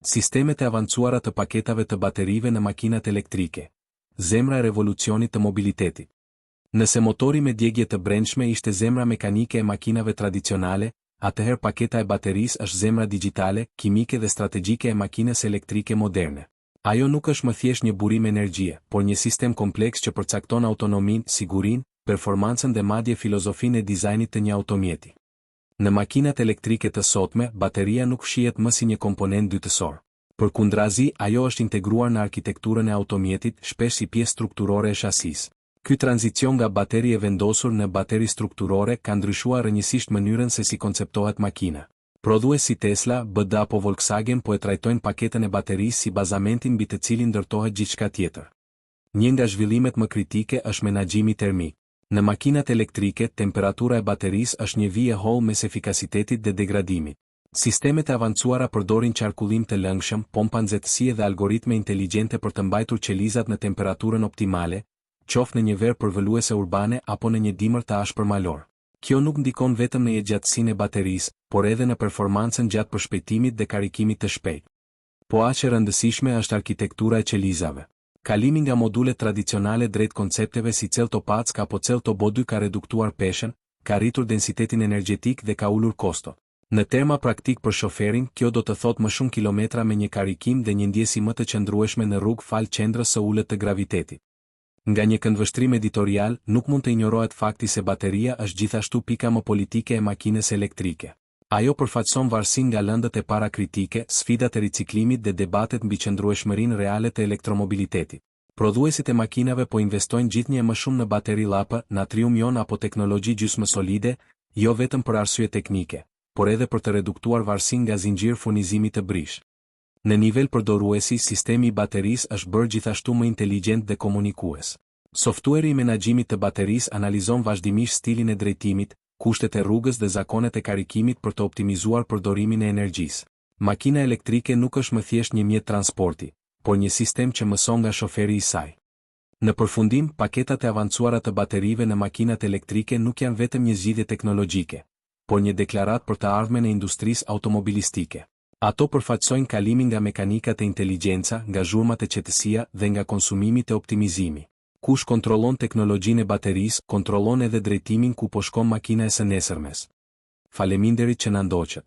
Sistemet e avancuara të paketave të baterive në makinat elektrike, zemra e revolucionit të mobilitetit. Nëse motori me djegie të brendshme ishte zemra mekanike e makinave tradicionale, atëherë paketa e baterisë është zemra digjitale, kimike dhe strategjike e makinës elektrike moderne. Ajo nuk është më thjesht një burim energjie, por një sistem kompleks që përcakton autonominë, sigurinë, performancën dhe madje filozofinë e dizajnit të një automjeti. Në makinat elektrike të sotme, bateria nuk shihet më si një komponent dytësor. Përkundrazi, ajo është integruar në arkitekturën e automjetit, shpesh si pjesë strukturore e shasisë. Ky tranzicion nga bateri e vendosur në bateri strukturore ka ndryshuar rrënjësisht mënyrën se si konceptohet makina. Prodhues si Tesla, BMW apo Volkswagen po e trajtojnë paketën e baterisë si bazamentin mbi të cilin ndërtohet gjithçka tjetër. Një nga zhvillimet më kritike është menaxhimi termik. Në makinat elektrike, temperatura e baterisë është një vijë e hollë mes efikasitetit dhe degradimit. Sistemet e avancuara përdorin qarkullim të lëngshëm, pompa nxehtësie dhe algoritme inteligjente për të mbajtur qelizat në temperaturën optimale, qoftë në një verë përvëluese urbane apo në një dimër të ashpër malor. Kjo nuk ndikon vetëm në jetëgjatësinë e baterisë, por edhe në performancën gjatë përshpejtimit dhe karikimit të shpejtë. Po aq e rëndësishme është arkitektura e qelizave. Kalimi nga modulet tradicionale drejt koncepteve si cell to pack apo cell to body ka reduktuar peshën, ka rritur densitetin energjetik dhe ka ulur kostot. Në terma praktik për shoferin, kjo do të thotë më shumë kilometra me një karikim dhe një ndjesi më të qëndrueshme në rrugë falë qendrës së ulët të gravitetit. Nga një këndvështrim editorial, nuk mund të injorohet fakti se bateria është gjithashtu pika më politike e makinës elektrike. Ajo përfaqëson varësinë nga lëndët e para kritike, sfidat e riciklimit dhe debatet mbi qëndrueshmërinë reale të elektromobilitetit. Prodhuesit e makinave po investojnë gjithnjë e më shumë në bateri llapë, natrium-jon apo teknologji gjysmësolide, jo vetëm për arsye teknike, por edhe për të reduktuar varësinë nga zinxhirë furnizimi të brishtë. Në nivel përdoruesi, sistemi i baterisë është bërë gjithashtu më inteligjent dhe komunikues. Softueri i menaxhimit të baterisë analizon vazhdimisht stilin e drejtimit, kushtet e rrugës dhe zakonet e karikimit për të optimizuar përdorimin e energjisë. Makina elektrike nuk është më thjesht një mjet transporti, por një sistem që mëson nga shoferi i saj. Në përfundim, paketat e avancuara të baterive në makinat elektrike nuk janë vetëm një zgjidhje teknologjike, por një deklaratë për të ardhmen e industrisë automobilistike. Ato përfaqësojnë kalimin nga mekanika te inteligjenca, nga zhurma te qetësia dhe nga konsumimi te optimizimi. Kush kontrollon teknologjinë e baterisë, kontrollon edhe drejtimin ku po shkon makina e së nesërmes. Faleminderit që na ndoqët.